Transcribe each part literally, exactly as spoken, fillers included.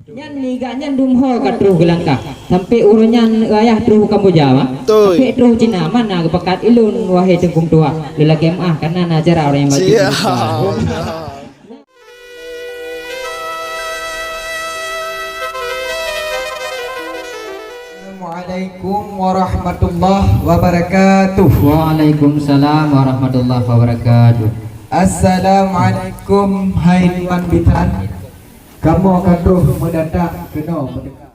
Nyan nigak nyan dum ho ka troh geulangkah. Sampai uroe nyan ayah troh Kamboja, ma. Betul. Sampai troh Cina, mana geupakat ilôn, wahai Teungku Meutuah. Lelaki maah, karena na acara orang yang baca. Siap. Assalamualaikum warahmatullahi wabarakatuh. Waalaikumsalam warahmatullahi wabarakatuh. Assalamualaikum, hai tuan bisan. Kamoe ka troh meudatang keunoe meudeka.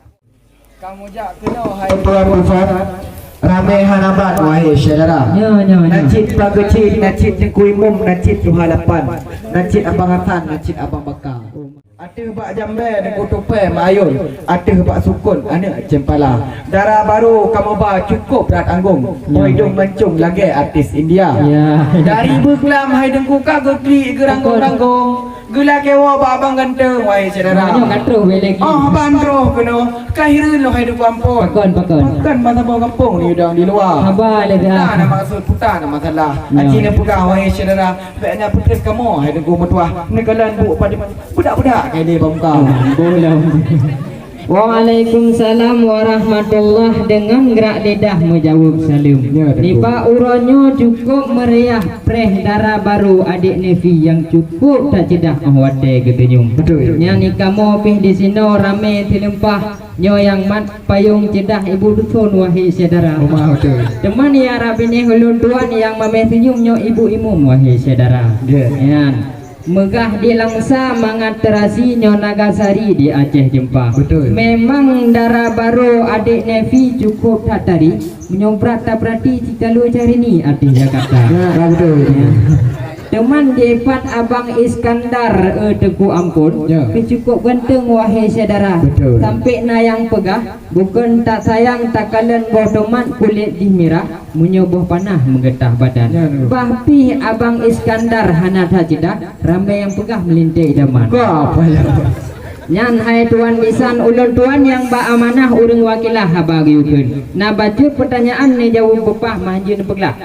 Kamoe jak keunoe, hai tuan bisan. Ramé hana ban, wahai syedara. Nyo, nyo, nyo. Na cit Pak Geuchik, na cit Teungku Imum, na cit Tuha Lapan, na cit Abang Hasan, na cit Abang Baka. Ateueh bak jambé Teungku Tupée Mak Ayun, ateueh bak sukon aneuk ceumpala. Dara barô kamoe ba cukôp that anggong, ya, poidong mancong lagée artis India. Ya. Dari beuklam hai Teungku ka geuklik geuranggong-ranggong, geulakée woe bak abang ganteng, wahai syedara. Nyoe ka troh wéh lagi. Oh, ban troh keunoe, ka hireuen lôn hai Teungku ampôn. Pakon, pakon. Pakon masa boh gampông ni udang di luwa. Haba lé dah. Puta na maksud, puta na masalah. Ya. Aci neupeugah, wahai syedara, bék na peutrép kamoe hai Teungku Meutuah, neukalon buet padum. Budak-budak kai di bangka. Waalaikumsalam warahmatullah, deungon grak lidah meujaweueb saleuem. Ya, betul. Nibak uroe nyoe cukôp meuriah preh dara barô adék Nefi nyang cukôp that ceudah óh watée geutunyong. Betul. Nyan nikamoe pih disinoe ramé sileumpah nyoe nyang mat payong ceudah ibu dusun, wahai syedara. Rumah betul. Teuma ya Rabbi neh ulôn tuan nyang mamé seunyum nyoe ibu imum, wahai syedara. Ya. Nyan. Meugah di Langsa mangat teurasi nyoe Nagasari di Aceh Jeumpa. Betul. Memang dara barô adék Nefi cukôp that tari, meunyoe brat tapeurati cit ka lheueh Syahrini ateueh Jakarta. Ya, ka betul. Ya. Teuman jipat Abang Iskandar, eh, Teungku Ampon, ya, pih cukôp ganteng, wahai syedara. Betul. Sampai na nyang peugah, bukon tak sayang takalon boh tomat kulét jih mirah, meunyoe boh panah meugeutah badan. Ya, betul. Bah pih Abang Iskandar hana that ceudah, ramé nyang peugah meulintée idaman. Ka, apa ya? Nyan hai tuan bisan, ulôn tuan nyang ba amanah ureuëng wakilah haba geuyue kheun. Na bacut peutanyaan neujaweueb beupah manjeuet neupeuglah.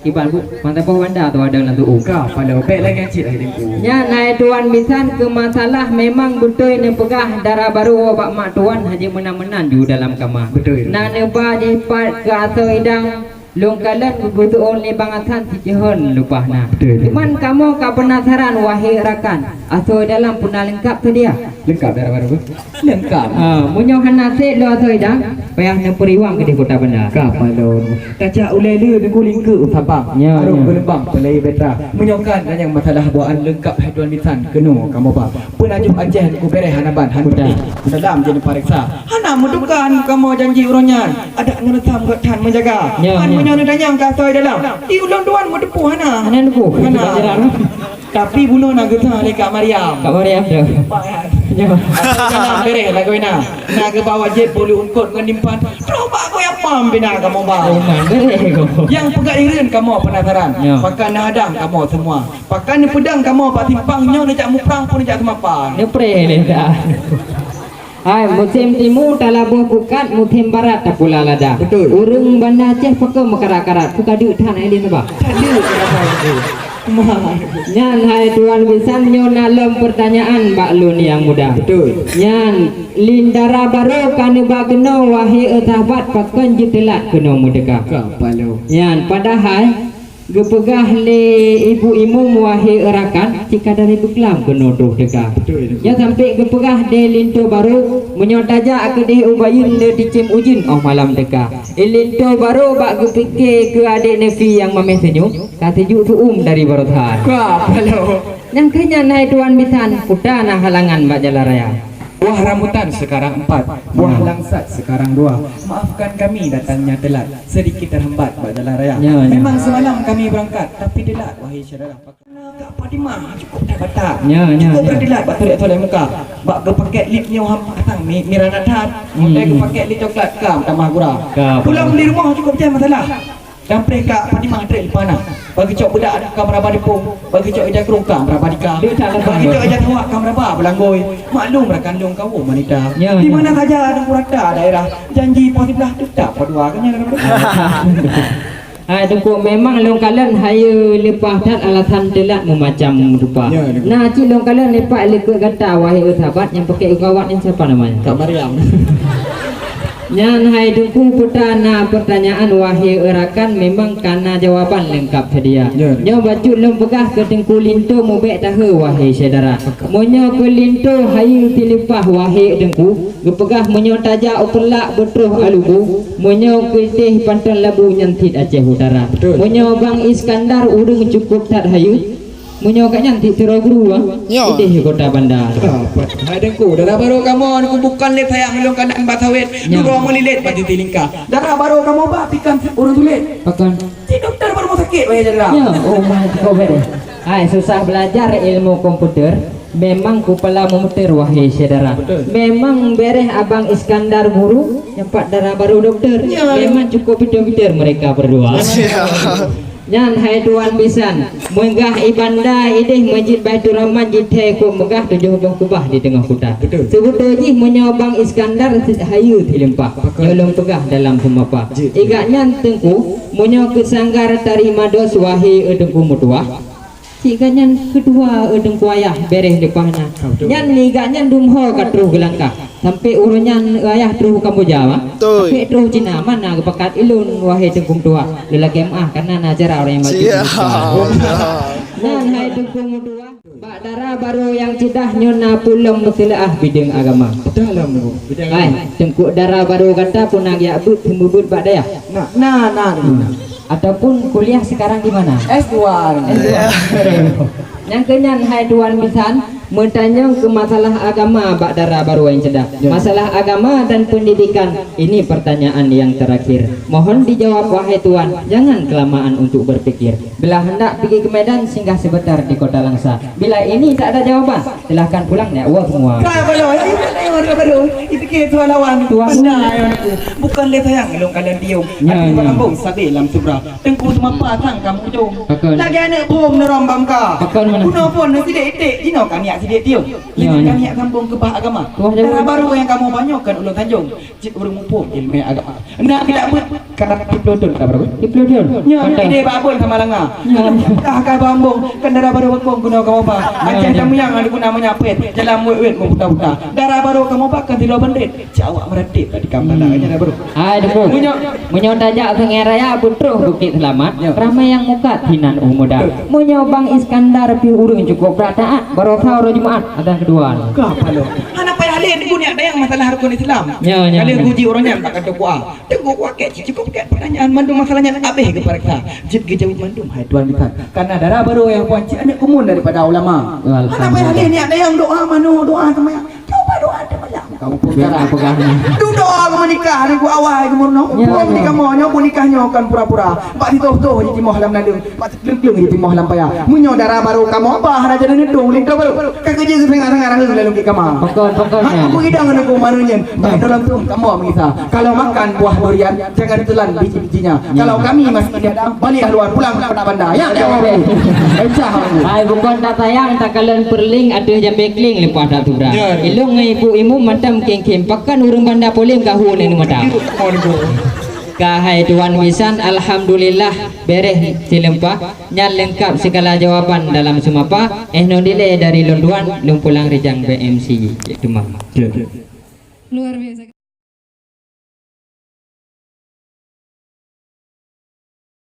Iban buet mata boh banda tu ada lam tu'ueng. Ka, pala bék lagée cit hai Teungku. Nyan hai tuan bisan, keu masalah memang beutôi neupeugah dara barô bak mak tuan hana meunan-meunan ju dalam kama. Betul. Na neuba jipat keu asoe idang. Lôn kalon geupeutuon lé Bang Hasan sijeuhon leupah na. Betul. Cuman kamoe ka peunasaran, wahé rakan, asoe dalam peue na leungkap seudia? Leungkap dara barô. Leungkap. Ah, meunyoe hana sép lôn asoe idang, payah neupeuriwang keudeh kota banda. Ka palon. Tajak ulée le Teungku lingkeue u Sabang. Ya, arung ya. Geulumbang peulai beta. Meunyoe kan nyang masalah bawaan leungkap hai tuan bisan keunoe kamoe ba. Peunajoh Aceh Teungku bereh hana ban, han beuteh. Dalam jadi pareksa. Hana meutuka kamoe janji uroe nyan. Adak ngon reusam gét that meujaga. Ya, ya. Meunyoe neutanyong ka asoe dalam, di ulôn tuan meuteupeue hana. Hana neupeu. Hana. Tapi bunoe na geusa lé Kak Mariam. Kak Mariam tu. Ya. Asoe dalam bereh lagoina. Na geuba wajéb bulu eungkôt ngon dimphan. Troh bak kuyap pam bina kamoe ba. Oh, man, bereh ko. Nyang peugah hireuen kamoe penasaran. Ya. Pakon na hadang kamoe semua. Pakon neupeudong kamoe bak simpang nyoe neujak muprang pun neujak seumapa. Neupreh lé dah. Hai, musém timu talaboh pukat, musém barat tapula lada. Betul. Ureuëng Banda Aceh pakon meukarat-karat, peue ka deuk that ai lé neuba. Ka deuk, ka deuk. Nyan hai tuan bisan, nyoe na lom peurtanyaan bak lôn nyang muda. Betul. Nyan, lindara barô ka neuba keunoe, wahé sahabat, pakon jiteulat keunoe meudeuka. Ka palo. Nyan, padahai Geupeugah lé Ibu Imum, wahé rakan, cit ka dari beuklam keunoe troh teuka. Betul, betul. Nyan sampai geupeugah lé linto barô, meunyoe tajak keudeh u Bayeuen le ticém ujeuen óh malam teuka. Linto barô bak geupike keu adék Nefi nyang mamèh senyum, ka teujuk tu'um dari baroesa. Ka, palo. Nyang keu nyan hai tuan bisan, peue na halangan bak jalan raya. Buah rambutan sekarang empat, buah langsat sekarang dua. Maafkan kami datangnya telat, sedikit terhambat bak jalan raya. Ya, ya. Memang semalam kami berangkat, tapi telat, wahai syedara. Kak Fatimah, cukup dah batal. Ya, ya, cukup ya. Dah telat bak toilet-toilet muka. Bak geupaket lip nyoe ham atang mi-, mirana that. Hmm. Udah geupaket lip coklat, kam tamah gura. Ka, pulang di rumah cukup jadi masalah. Dan preh Kak Fatimah trek leupah na. Bagi cok beudak ka meuraba deupông, bagi cok ija krueng ka meuraba dika. Dia tak datang. Bagi cok ija tawak ka meuraba beulanggoi. Maklum rakan lôn kaum wanita. Ya, ya. Di mana saja ada rata daerah, janji poh siblah tetap padua kan ya. Hai Teungku, memang lôn kalon hayeue leupah that alasan teulat meumacam rupa. Ya, Teungku. Nah, cit lôn kalon leupah likot gata, wahé sahabat nyang pakai kawat nyan, siapa namanya? Kak Mariam. Nyan hai Teungku, peue ta na pertanyaan, wahé rakan, memang ka na jawaban leungkap sedia. Ya. Nyoe bacut lôn peugah keu Teungku Linto, mubèk tahe, wahé syedara. Meunyoe keu Linto hayeue tileupah, wahé Teungku, geupeugah meunyoe tajak u Peureulak beutroh Alubu, meunyoe keu idéh Panton Labu nyan cit Aceh Utara. Betul. Meunyoe Bang Iskandar ureueng cukôp that hayeue, meunyoe gobnyan cit sidroe guru, ah, nyoe idéh kota Banda. Hai Teungku, dara barô kamoe, Teungku, bukan lé sayang lôn kalon bak sawét, nyoe dudoe meulilét bak titi lingka. Dara barô kamoe bah pikan ureueng sulet. Pakon? Cit dokto bak rumoh sakét, wahé syedara. Ya, oh my God. Hai, susah belajar ilmu komputer, memang kupala meumuter, wahé syedara. Betul. Memang beureh Abang Iskandar guru, nyan pat dara barô dokto. Ya. Memang cukôp pinter-pinter mereka berdua. Ya. Nyan hai tuan bisan, meugah i Banda idéh Masjid Baiturrahman jithèe kôp meugah tujoh boh kubah di teungoh kuta. Betul. Seubeutôi jih meunyoe Bang Iskandar hayeue tileupah, betul, nyoe lôn peugah dalam seumapa. Jih. I gobnyan Teungku, meunyoe keu sanggar tari Mados, wahé Teungku meutuah, cit gobnyan keudua Teungku Ayah beureh leupah na. Ah, betul. Nyan i gobnyan dum ho ka troh geulangkah. Sampai uroe nyan Ayah troh Kamboja, bah. Betul. Sampai troh Cina, mana geupakat ilôn, wahé Teungku meutuah. Lôn lakèe meu'ah, karena na acara ureueng nyang mati. Siap. Nyan hai Teungku meutuah. Bak dara barô nyang ceudah nyoe na peue lom meusilaah bideueng agama. Dalam, Bu. Bideueng agama. Hai, Teungku, dara barô gata peue na geujak beuet seumeubeuet bak dayah? Na, na, na, na. Ataupun kuliah sekarang di mana? S dua. S dua. Nyang keu nyan hai tuan bisan, meutanyong keu masalah agama bak dara barô nyang ceudah. Ya. Masalah agama dan pendidikan, ini pertanyaan yang terakhir. Mohon dijawab, wahai tuan, jangan kelamaan untuk berpikir. Bila hendak pergi ke Medan, singgah sebentar di Kota Langsa. Bila ini tak ada jawaban, silahkan pulang, neuk woe semua. Ka balo, eh, ka balo, eh, ipike tuan lawan. Tuan. Pandai, eh, bukan lé sayang lôn kalon diong. Ya, tapi ya. Barambong sabe lam subra. Teungku seumapa sang kamoe ujong. Pakon. Lagèe aneuk bom neurom bak muka. Pakon mana? Bunoe phôn sidék iték, jinoe ka niat sidék tiong. Ya, ya. Ka niat sambong keubah agama. Tuan, dara barô nyang kamoe ba nyoe kon ulôn sanjong. Cit ureueng muphom ileumèe agama. Na geujak beuet, ka na siplôh thôn ka barô. Siplôh thôn? Nyoe, mantap. Idéh bak abon sama langa. Nyoe. Dah ka bambong, kan dara barô bak kong guna kamoe ba. Nyoe, Aceh nyoe. Tamuyang ada guna meunyampet, jalan wet-wet meuputa-puta. Dara barô kamoe ba kan sidroe bandét. Cak awak meuratéb ka tikam tanda, hmm, nyan dara barô. Hai, Teungku. Meunyoe, meunyoe tajak Sungai Raya, beutroh Bukit Selamat, nyoe, ramé nyang mukat hinan u muda. Betul. Meunyoe Bang Iskandar pih ureueng cukôp brat taat, barosa uroe Jumat, azan keudua. Ka paloe. Hana payah lé neuguna dayang masalah rukon Islam. Nyoe, nyoe, nyoe. Ka lheueh geuji uroe nyan bak kantô Q A. Teungku, kuakèe cit cukôp kèe pertanyaan mandum masalah nyan abéh geupareksa. Jeuet geujaweueb mandum, hai tuan bisan. Karena dara barô nyang puan cit aneuk kumun daripada ulama. Alhamdulillah. Hana payah lé niat dayang doa manoe, doa seumayang. Cuba doa teumayang. Kamu peugah, peugah ni. Dudoe meunikah, Teungku, awai geumeurunoe. Ya, ya. Muphom di kamoe nyoe, meunikah nyoe kon pura-pura. Bak sitoh-toh jitimoh lam naleueng. Bak Gleng-gleng jitimoh lam paya. Meunyoe dara barô kamoe ba hana jadi neutong linto barô. Ka keujeuet seungat-seungat raheueng lalu geuh kama. Pakon, pakon, ha, ya. Peugidang ngon aku manoe nyan. Ya. Bak dalam tu kamoe meugisa. Kalau makan buah durian, jangan telan biji-bijinya. Ya. Kalau kami masih tiada, balik haluan pulang ke Banda. Ya, ya, ya. Pecah aku. Hai, bukon tasayang, takalon peureulèng ateueh jamé kleng leupah that subra. Ya, ya. Ilôn ngon Ibu Imum mantong khém-khém. Pakon ureueng Banda polém ka hu ngon mata. Ka hai tuan bisan, alhamdulillah, beres sileumpa. Nyan leungkap sigala jawaban dalam seumapa, eh, nyoe dilèe dari lôn tuan, lôn pulang rijang B M C, teuma. Luar biasa.